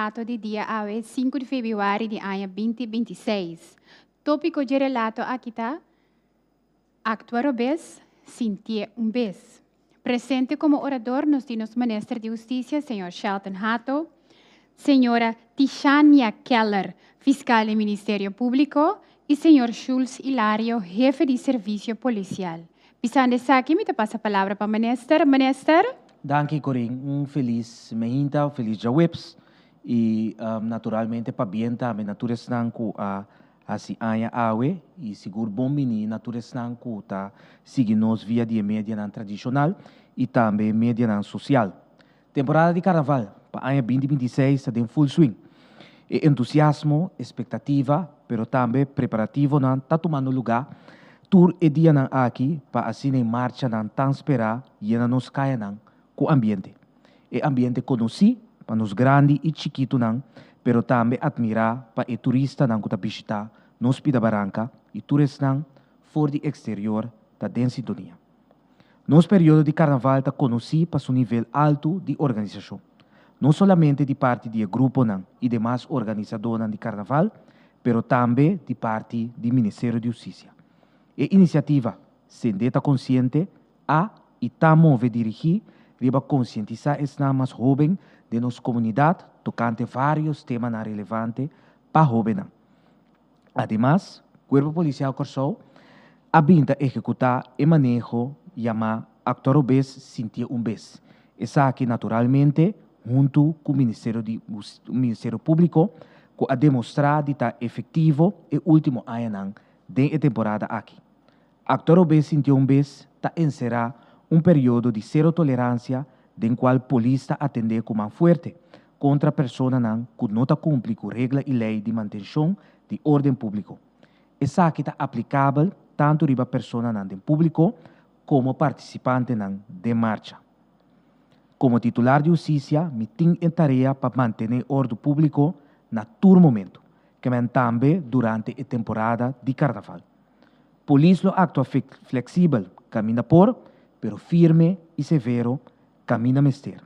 Relato di dia awe, 5 di febrüari di aña 2026. Tópiko di relato aki ta Aktua robes, sintié un bes. Presente komo orador nos tin Minister di Hustisia, señor Shelton Hato, señora Tishania Keller, fiskal di Ministerio Públiko, i señor Schulz Hilario, hefe di Servisio Polisial. Bisando esaki, mi ta pasa palabra pa Minister. Minister? Danki, Corinne. Un felis mainta, felis djaweps. I naturalmente pabien tambe na tur esnan ku a hasi aña awe i sigur bon bini na tur esnan ku ta sigui nos via di e medianan tradishonal i tambe medianan sosial. Temporada di karnaval pa aña 2026 ta den full swing. E entusiasmo, espektativa, pero tambe preparativonan ta tumando lugá tur e dianan aki pa asina e marchanan tan sperá yena nos kayanan ku ambiente. E ambiente konosí pa nos grandi i chikitunan, pero tambe atmirá pa e turistanan ku ta bishitá nos Pida Baranka i tur esnan for di eksterior ta den sintonia. Nos periodo di karnaval ta konosí pa su nivel altu di organisashon, no solamente di parti di e gruponan i demas organisadónan di karnaval, pero tambe di parti di Ministerio di Hustisia. E inisiativa Sende ta Konsiente a i ta move dirigí riba konsientisá esnan mas hóben den nos komunidat tokante vários temanan relevante pa hóbennan. Ademas, Kuerpo Polisial Kòrsou a bin ta ehekutá e maneho yamá Aktua Robes Sintié Un Bes. Esaki naturalmente huntu ku Ministerio di Ministerio Públiko ku a demostrá di ta efektivo e último añanan den e temporada aki. Aktua Robes Sintié Un Bes ta enserá un periodo di sero toleransia den kual polis ta atendé ku man fuerte kontra personanan ku no ta kumpli ku regla i lei di mantenshon di órden públiko. Esaki ta aplikabel tantu riba personanan den públiko komo partisipantenan den marcha. Komo titular di hustisia mi tin e tarea pa mantené òrdu públiko na tur momentu, kemen tambe durante e temporada di karnaval. Polis lo aktua fleksibel kaminda por, pero firme i severo kaminda mester.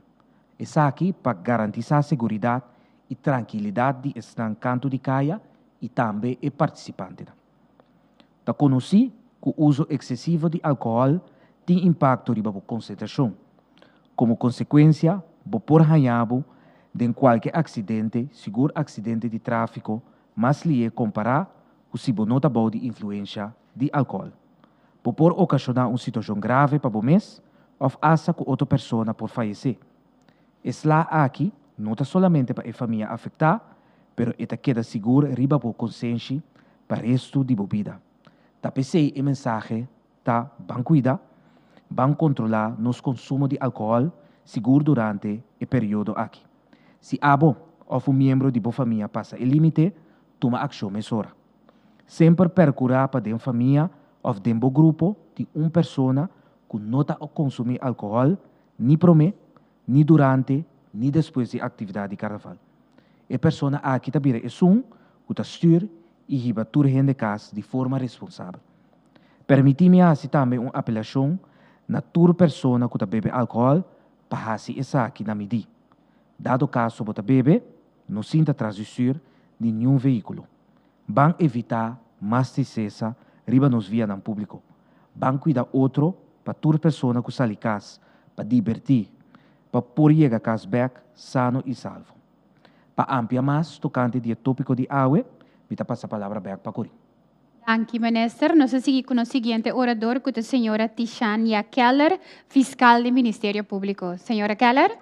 Esaki pa garantisá seguridat i trankilidat di esnan kantu di kaya i tambe e partisipantenan. Ta konosí ku uso eksesivo di alkohòl tin impakto riba bo konsentrashon. Komo konsekuensia, bo por haña bo den kualke aksidente, sigur aksidente di tráfiko, mas lié kompará ku si bo no ta bou di influensha di alkohòl. Bo por okashoná un situashon grave pa bo mes òf asta ku otro persona por fayesé. E sla aki no ta solamente pa e famia afektá, pero e ta keda sigur riba bo konsenshi pa restu di bo bida. Ta p'esei e mensahe ta ban kuida, ban kontrolá nos konsumo di alkohòl sigur durante e periodo aki. Si abo òf un miembro di bo famia pasa e límite, tuma akshon mesora. Semper perkurá pa den famia òf den bo grupo tin un persona ku no ta konsumí alkohòl ni promé, ni durante, ni despues di aktividat di karnaval. E persona aki ta bira esun ku ta stür i hiba tur hende kas di forma responsabel. Permití mi hasi tambe un apelashon na tur persona ku ta bebe alkohòl pa hasi esaki na midí. Dado kaso bo ta bebe, no sinta tras di stür di niun vehíkulo. Ban evitá mas trisesa riba nos vianan públiko. Ban kuida otro pa tur persona ku sali kas pa dibertí, pa por yega kas bèk sano i salvo. Pa amplia mas tokante di e tópiko di awe, mi ta pasa palabra bèk pa Corin. Danki, Minister. Nos ta sigui ku nos siguiente orador ku ta señora Tishania Keller, fiskal di Ministerio Públiko. Señora Keller.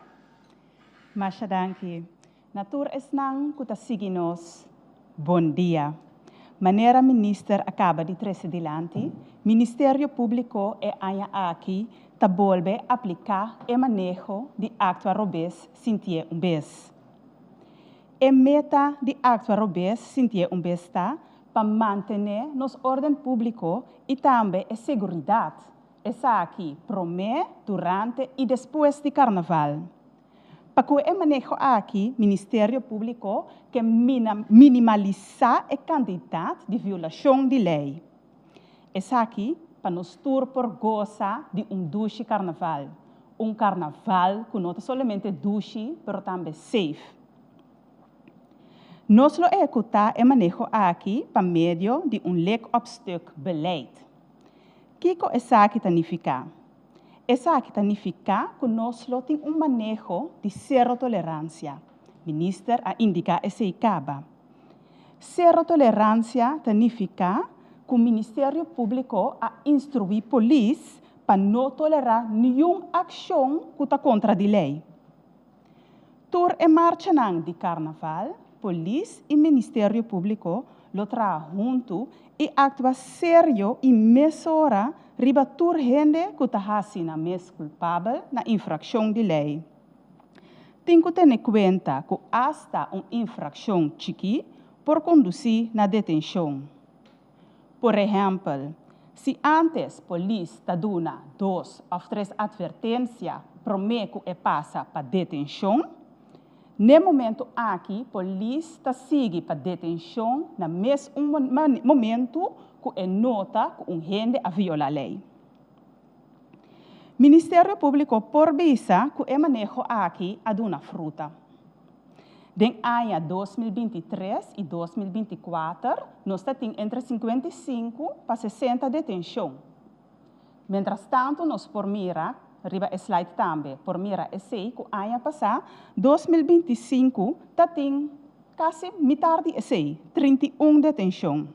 Masha danki. Na tur esnan ku ta sigui nos, bon dia. Manera Minister a kaba di trese dilanti, Ministerio Públiko e aña aki ta bolbe apliká e maneho di aktua robes sintié un bes. E meta di aktua robes sintié un bes ta pa mantené nos órden públiko i tambe e seguridat, esaki promé, durante i despues di karnaval. Pa ku e maneho aki, Ministerio Públiko ke minimalisá e kantidat di violashon di lei. Esaki pa nos tur por gosa di un dushi karnaval, un karnaval ku no ta solamente dushi pero tambe safe. Nos lo ehekutá e maneho aki pa medio di un lik op stuk beleid. Kiko esaki ta nifiká? Esaki ta nifiká ku nos lo tin un maneho di sero toleransia. Minister a indiká esei kaba. Sero toleransia ta nifiká ku Ministerio Públiko a instruí polis pa no tolerá niun akshon ku ta kontra di lei. Tur e marchanan di karnaval, polis i Ministerio Públiko lo traha huntu i aktua serio i mesora riba tur hende ku ta hasi nan mes kulpabel na infrakshon di lei. Tin ku tene kuenta ku asta un infrakshon chikí por kondusí na detenshon. Por ehèmpel, si ántes polis ta duna dos òf tres atvertensia promé ku e pasa pa detenshon, n'e momentu aki polis ta sigui pa detenshon na mes un momentu ku e nota ku un hende a violá lei. Ministerio Públiko por bisa ku e maneho aki a duna fruta. Den aña 2023 i 2024 nos ta tin entre 55 pa 60 detenshon. Mientrastantu nos por mira, riba e slide tambe, por mira esei ku aña pasá 2025 ta tin kasi mitar di esei, 31 detenshon.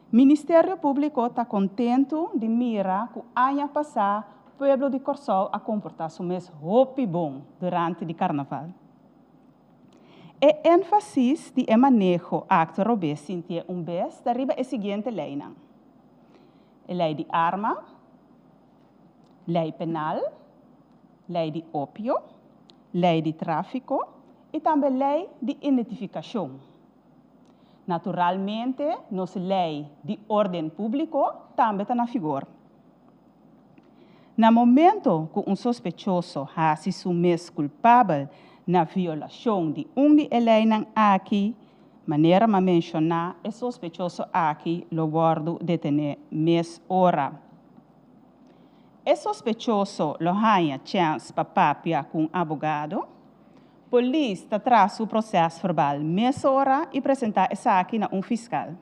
Ministerio Públiko ta kontentu di mira ku aña pasá pueblo di Kòrsou a komportá su mes hopi bon durante di karnaval. E énfasis di e maneho aktua robes sintié un bes ta riba e siguiente leinan, e lei di arma, lei penal, lei di opio, lei di tráfiko i tambe lei di identifikashon. Naturalmente nos lei di órden públiko tambe ta na figor. Na momento ku un sospechoso hasi su mes kulpabel na violashon di un di e leinan aki, manera m'a menshoná, e sospechoso aki lo wòrdu detené mes ora. E sospechoso lo haña chèns pa papia ku un abogado. Polis ta traha su prosèsverbal mesora i presentá esaki na un fiskal.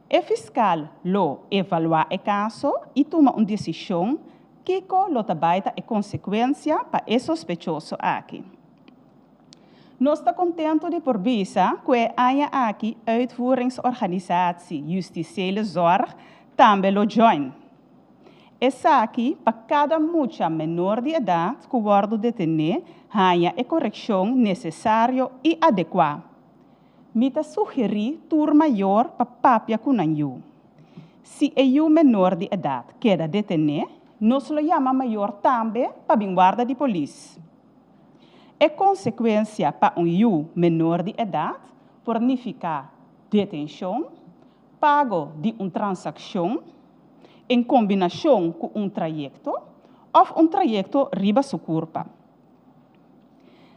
E fiskal lo evaluá e kaso i tuma un desishon kiko lo ta bai ta e konsekuensia pa e sospechoso aki. Nos ta kontentu di por bisa ku e aña aki Uitvoeringsorganisatie Justitiële Zorg tambe lo join. Esaki pa kada mucha menor di edat ku wòrdu detené haña e korekshon nesesario i adekuá. Mi ta sugerí tur mayor pa papia ku nan yu. Si e yu menor di edat keda detené, nos lo yama mayor tambe pa bin warda di polis. E konsekuensia pa un yu menor di edat por nifiká detenshon, pago di un transakshon en kombinashon ku un trayekto òf un trayekto riba su kurpa.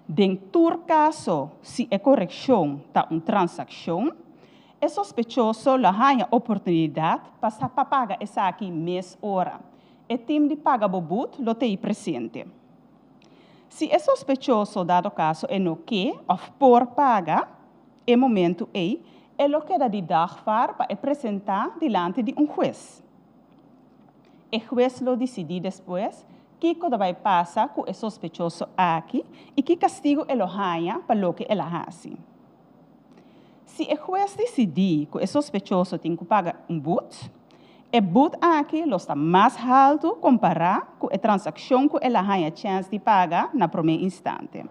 Den tur kaso, si e korekshon ta un transakshon, e sospechoso lo haña oportunidat pa sa pa paga esaki mes ora. E tim di paga bo but lo t'ei presente. Si e sospechoso dado kaso e no ke òf por paga, E momentu ei, e lo keda di dagvaar pa e presentá dilanti di un hues. E hues lo disidí despues kiko ta bai pasa ku e sospechoso aki i ki kastigu e lo haña pa loke el a hasi. Si e hues disidí ku e sospechoso tin ku paga un but, e but aki lo sta mas haltu kompará ku e transakshon ku el a haña chèns di paga na promé instante.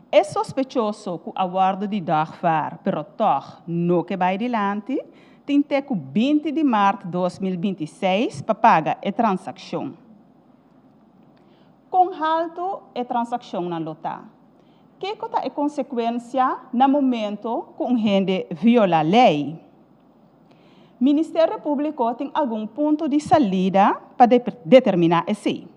E sospechoso ku a wòrdu di dagvaar pero tòg no ke bai dilanti, tin te ku 20 di mart 2026 pa paga e transakshon. Kon haltu e transakshonnan lo ta? Kiko ta e konsekuensia na momento ku un hende violá lei? Ministerio Públiko tin algun punto di salida pa determiná esei.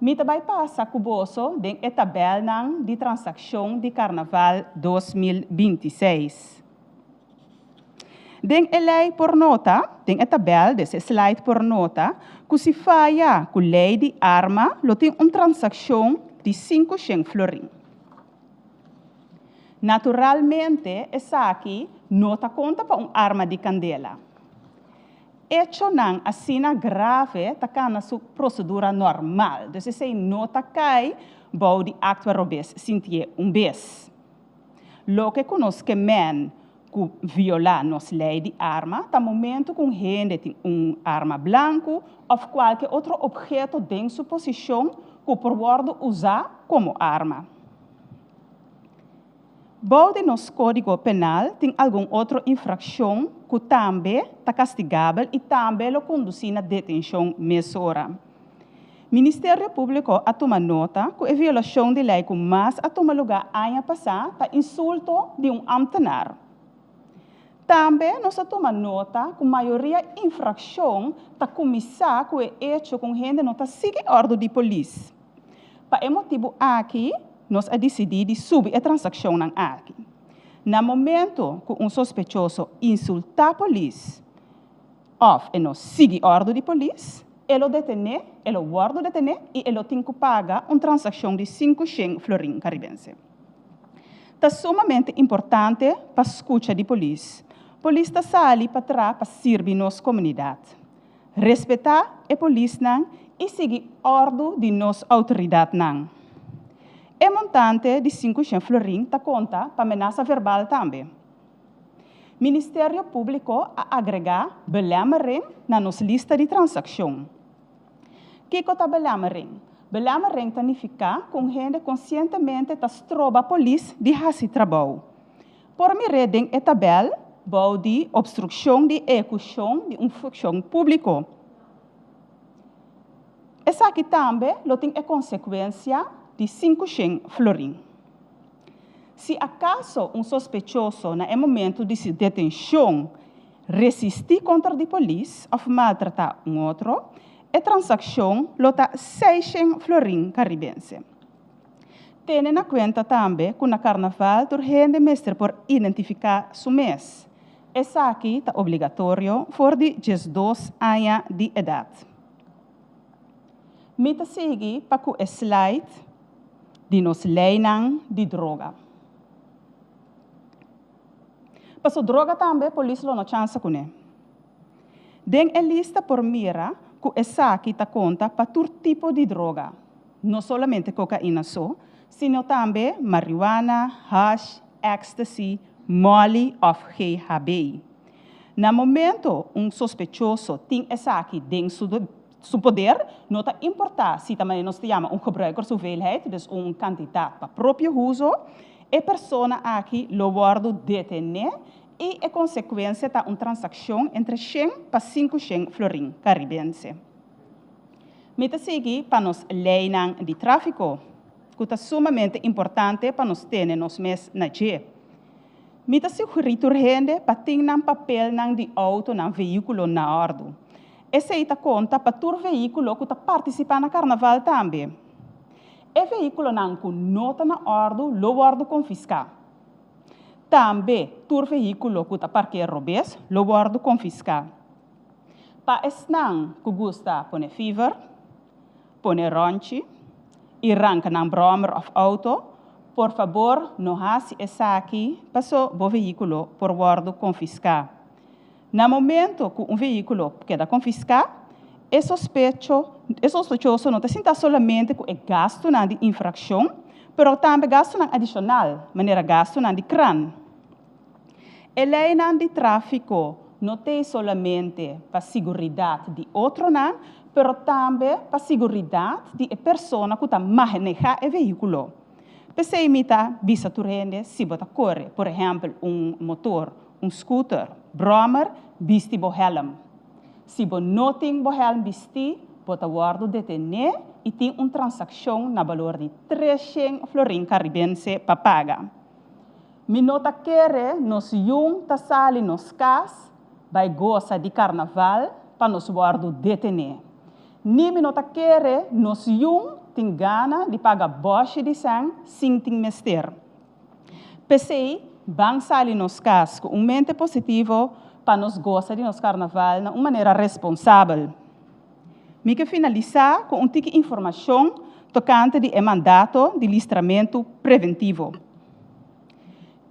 Mi ta bai pasa ku boso den e tabèlnan di transakshon di Karnaval 2026. Den e lei por nota, den e tabèl, des e slide por nota, ku si faya ku lei di arma lo tin un transakshon di 500 florin. Naturalmente esaki no ta konta pa un arma di kandela. Echonan asina grave ta kana su prosedura normal, dus esei no ta kai bou di aktua robes sintié un bes. Loke ku nos ke men ku violá nos lei di arma ta momentu ku un hende tin un arma blanku òf kualke otro opheto den su posishon ku por wòrdu usá komo arma. Bou di nos Kódigo Penal tin algun otro infrakshon ku tambe ta kastigabel i tambe lo kondusí na detenshon mesora. Ministerio Públiko a tuma nota ku e violashon di lei ku mas a tuma lugá aña pasá ta insulto di un ámtenar. Tambe nos a tuma nota ku mayoria infrakshon ta kuminsá ku e echo ku un hende no ta sigui òrdu di polis. Pa e motibu aki nos a disidí di subi e transakshonnan aki. Na momento ku un sospechoso insultá polis òf e no sigui òrdu di polis, e lo detené, e lo wòrdu detené i e lo tin ku paga un transakshon di 500 florin karibense. Ta sumamente importante pa skucha di polis. Polis ta sali pa traha pa sirbi nos komunidat. Respetá e polisnan i sigui òrdu di nos outoridatnan. E montante di 500 florin ta konta pa menasa verbal tambe. Ministerio Públiko a agregá belemmering na nos lista di transakshon. Kiko ta belemmering? Belemmering ta nifiká ku un hende konsientemente ta stroba polis di hasi trabou. Por mir'é den e tabèl bou di obstrukshon di ehekushon di un funkshon públiko. Esaki tambe lo tin e konsekuensia di 500 florin. Si akaso un sospechoso na e momentu di su detenshon resistí kontra di polis òf maltratá un otro, e transakshon lo ta 600 florin karibense. Tene na kuenta tambe ku na karnaval tur hende mester por identifiká su mes. Esaki ta obligatorio for di 12 aña di edat. Mi ta sigui pa ku e slide di nos leinan di droga. Paso droga tambe polis lo no chansa kuné. Den e lista por mira ku esaki ta konta pa tur tipo di droga, no solamente kokaina so, sino tambe marihuana, hash, ecstasy, molly òf GHB. Na momento un sospechoso tin esaki den su su poder, no ta importá si ta manera nos ta yama un gebruikershoeveelheid, dus un kantidat pa propio uso, e persona aki lo wòrdu detené i e konsekuensia ta un transakshon entre 100 pa 500 florin karibense. Mi ta sigui pa nos leinan di tráfiko, ku ta sumamente importante pa nos tene nos mes na dje. Mi ta sugerí tur hende pa tin nan papelnan di outo, nan vehíkulo na òrdu. Esei ta konta pa tur vehíkulo ku ta partisipá na karnaval tambe. E vehíkulonan ku no ta na òrdu lo wòrdu konfiská. Tambe tur vehíkulo ku ta parkeer robes lo wòrdu konfiská. Pa esnan ku gusta pone fever, pone rònchi i ranka nan bròmer òf outo, por fabor no hasi esaki paso bo vehíkulo por wòrdu konfiská. Na momento ku un vehíkulo keda konfiská, e sospecho e sospechoso no ta sinta solamente ku e gastunan di infrakshon, pero tambe gastunan adishonal, manera gastunan di kran. E leinan di tráfiko no t'ei solamente pa siguridat di otronan, pero tambe pa siguridat di e persona ku ta manehá e vehíkulo. P'esei mi ta bisa tur hende, si bo ta kore, por ehèmpel, un motor, un scooter, brommer, bisti bo hèlm. Si bo no tin bo hèlm bistí, bo ta wòrdu detené i tin un transakshon na balor di 300 florin karibense pa paga. Mi no ta kere nos yun ta sali nos kas bai gosa di karnaval pa nos wòrdu detené. Ni mi no ta kere nos yun tin gana di paga bòshi di sèn sin tin mester. P'esei, ban sali nos kas ku un mente positivo pa nos gosa di nos karnaval na un manera responsabel. Mi ke finalisá ku un tiki informashon tokante di e mandato di listramentu preventivo.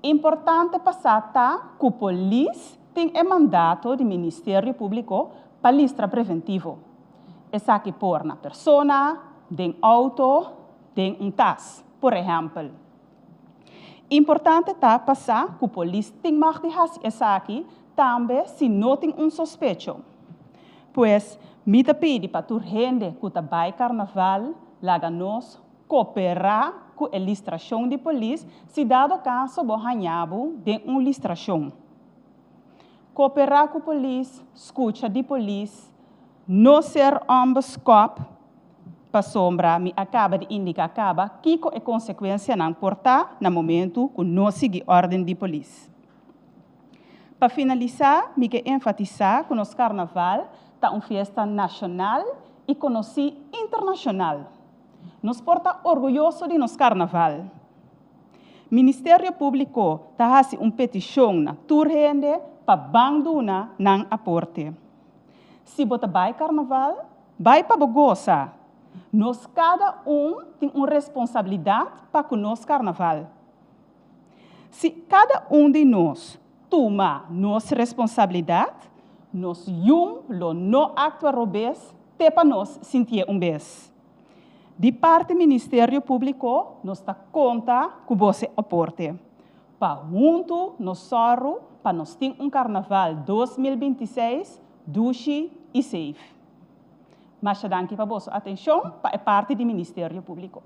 Importante pa sa ta ku polis tin e mandato di Ministerio Públiko pa listra preventivo. Esaki por na persona, den outo, den un tas, por ehèmpel. Importante ta pa sa ku polis tin mag di hasi esaki tambe si no tin un sospecho. Pues, mi ta pidi pa tur hende ku ta bai karnaval laga nos Koperá ku e listrashon di polis si dado kaso bo haña bo den un listrashon. Koperá ku polis, skucha di polis, no ser ònbeskòp pasobra mi a kaba di indiká kaba kiko e konsekuensianan por ta na momentu ku no sigui órden di polis. Pa finalisá mi ke enfatisá ku nos karnaval ta un fiesta nashonal i konosí internashonal. Nos por ta orguyoso di nos karnaval. Ministerio Públiko ta hasi un petishon na tur hende pa ban duna nan aporte. Si bo ta bai karnaval, bai pa bo gosa. Nos kada un tin un responsabilidat pa ku nos karnaval. Si kada un di nos tuma nos responsabilidat, nos yun lo no aktua robes te pa nos sintié un bes. Di parti Ministerio Públiko nos ta konta ku bo se aporte pa huntu nos sòru pa nos tin un Karnaval 2026 dushi i safe. Masha danki pa boso atenshon pa e parti di Ministerio Públiko.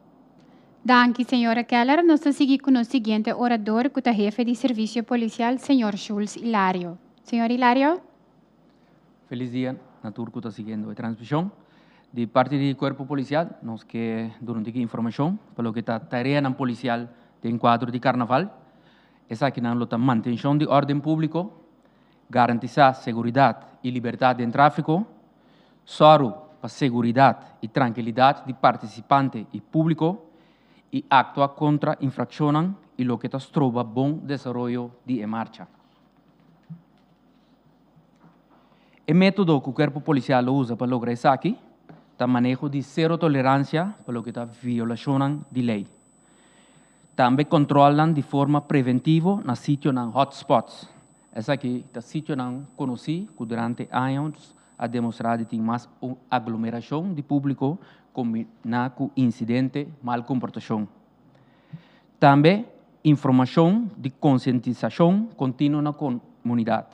Danki, señora Keller. Nos ta sigui ku nos siguiente orador ku ta hefe di Servisio Polisial, señor Schulz Hilario. Señor Hilario. Felis dia na tur ku ta siguiendo e transmishon. Di parti di Kuerpo Polisial nos ke duna un tiki informashon pa loke ta tareanan polisial den kuadro di Karnaval. Esakinan lo ta mantenshon di órden públiko, garantisá seguridat i libertat den tráfiko, sòru pa seguridat i trankilidat di partisipante i públiko i aktua kontra infrakshonnan i loke ta stroba bon desaroyo di e marcha. E método ku Kuerpo Polisial lo usa pa logra esaki ta maneho di sero toleransia pa loke ta violashonnan di lei. Tambe kòntròlnan di forma preventivo na sitionan hotspots. Esaki ta sitionan konosí ku durante años a demostrá di tin mas aglomerashon di públiko kombiná ku insidente mal komportashon. Tambe informashon di konsientisashon kontinuo na komunidat.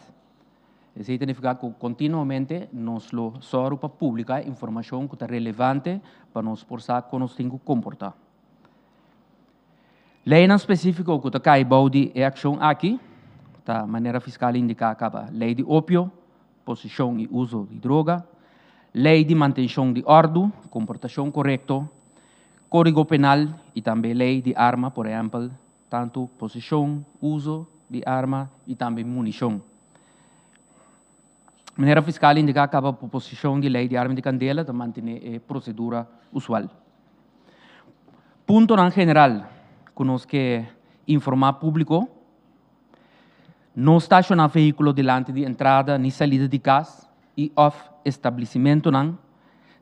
Esei ta nifiká ku kontinuamente nos lo sòru pa publiká informashon ku ta relevante pa nos por sa kon nos tin ku komportá. Leinan spesífiko ku ta kai bou di e akshon aki ta manera fiskal indiká kaba, Lei di Opio, Posishon i Uso di Droga, Lei di Mantenshon di Òrdu, Komportashon Korekto, Kódigo Penal i tambe Lei di Arma, por ehèmpel, tantu posishon, uso di arma i tambe munishon. Manera fiskal indiká kaba posishon di Lei di Arma di Kandela ta mantené e prosedura usual. Puntonan general ku nos ke informá públiko, No stashoná vehíkulo dilanti di entrada ni salida di kas i òf establisimentunan,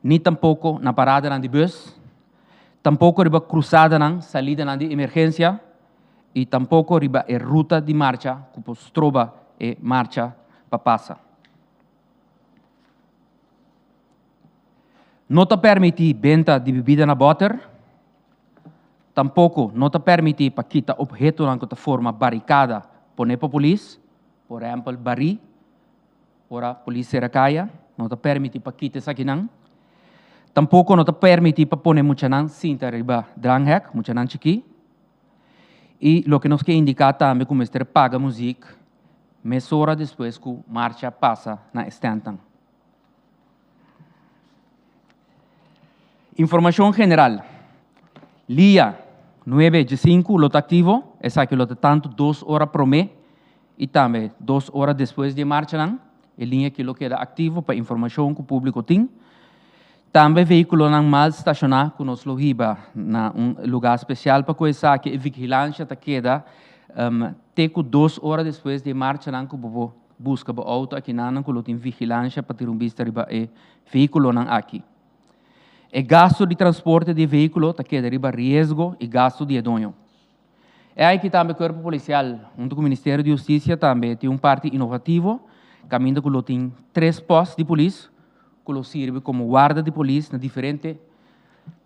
ni tampoko na paradanan di bùs, tampoko riba krusadanan, salidanan di emergensia i tampoko riba e ruta di marcha ku por stroba e marcha pa pasa. No ta permití benta di bibida na bòter. Tampoko no ta permití pa kita ophetonan ku ta forma barikada pone pa polis, por ehèmpel barí, ora polis sera kaya, no ta permití pa kita esakinan. Tampoko no ta permití pa pone muchanan sinta riba dranghek, muchanan chikí. I loke nos ke indiká tambe ku mester paga muzik mesora despues ku marcha pasa na e stèntnan. Informashon general, Lia nuebe dje sinku lo ta aktivo, esaki lo ta tantu dos ora promé i tambe dos ora despues di e marchanan. E liña aki lo keda aktivo pa informashon ku públiko tin. Tambe vehíkulonan mal stashoná ku nos lo hiba na un lugá spesial pa ku esaki e vigilansha ta keda te ku dos ora despues di e marchanan ku bo por Buska bo outo akinanan ku lo tin vigilansha pa tira un bista riba e vehíkulonan aki. E gastu di transporte di e vehíkulo ta keda riba riesgo i gastu di e doño. E aki tambe Kuerpo Polisial huntu ku Ministerio di Hustisia tambe tin un parti inovativo kaminda ku lo tin tres pòst di polis ku lo sirbi komo warda di polis na diferente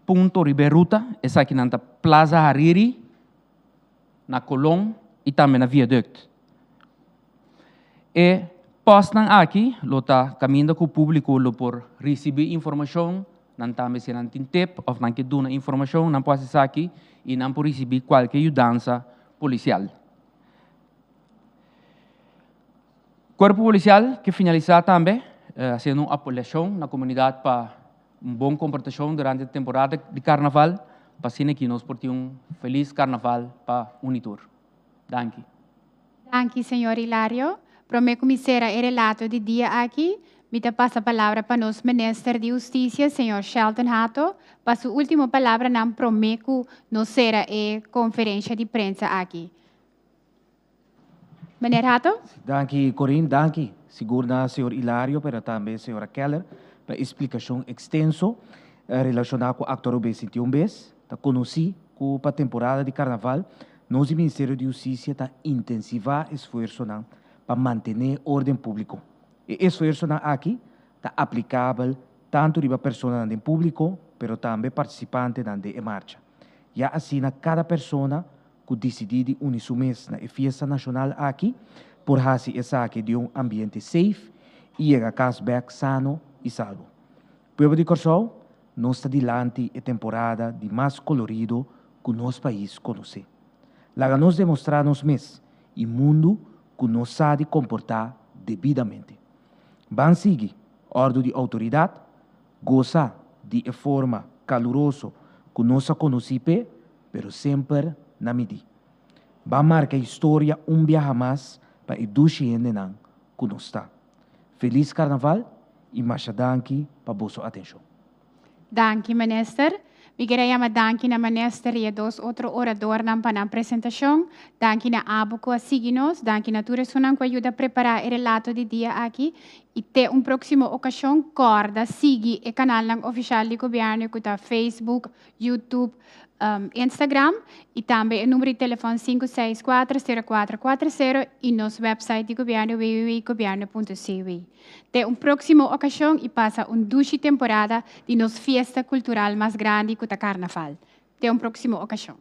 punto riba e ruta. Esakinan ta Plaza Hariri, na Colon i tambe na Viaduct. E pòstnan aki lo ta kaminda ku públiko lo por risibí informashon, nan tambe si nan tin tep òf nan ke duna informashon nan por hasi esaki i nan por risibí kualke yudansa polisial. Kuerpo Polisial ke finalisá tambe hasiendo un apelashon na komunidat pa un bon komportashon durante temporada di karnaval pa asina ki nos por tin un felis karnaval pa un i tur. Danki. Danki, señor Hilario. Promé ku mi sera e relato di dia aki, mi ta pasa palabra pa nos Minister di Hustisia, señor Shelton Hato, pa su último palabranan promé ku nos sera e konferensha di prensa aki. Meneer Hato? Danki, Corinne. Danki sigur na señor Hilario, pero tambe señora Keller pa e splikashon ekstenso relashoná ku Aktua Rubén 21 bes. Ta konosí ku pa temporada di karnaval nos di Ministerio di Hustisia ta intensivá esfuersonan pa mantené órden públiko. E esfuersonan aki ta aplikabel tantu riba personanan den públiko, pero tambe partisipantenan den e marcha. Ya asina kada persona ku disidí di uni su mes na e fiesta nashonal aki por hasi esaki den un ambiente safe i yega kas bèk sano i salbo. Pueblo di Kòrsou, nos ta dilanti e temporada di mas kolorido ku nos pais konosé. Laga nos demostrá nos mes i mundu ku nos sa di komportá debidamente. Ban sigui òrdu di outoridat, gosa di e forma kaluroso ku nos a konosí p'e, pero semper na midí. Ban marka historia un biaha mas pa e dushi hendenan ku nos ta. Felis Karnaval i masha danki pa boso atenshon. Danki Minister. Mi kier a yama danki na Minister i e dos otro oradornan pa nan presentashon. Danki na abo ku a sigui nos. Danki na tur esunnan ku a yuda prepará e relato di dia aki. I te un próksimo okashon, kòrda sigui e kanalnan ofishal di gobièrnu ku ta Facebook, YouTube, Instagram y tambe e numero di telefon 564 0440 y nos website di gobierno www.gobierno.cw. Te un próximo ocasión y pasa un dushi temporada di nos fiesta cultural mas grandi ku ta Carnaval. Te un próximo ocasión.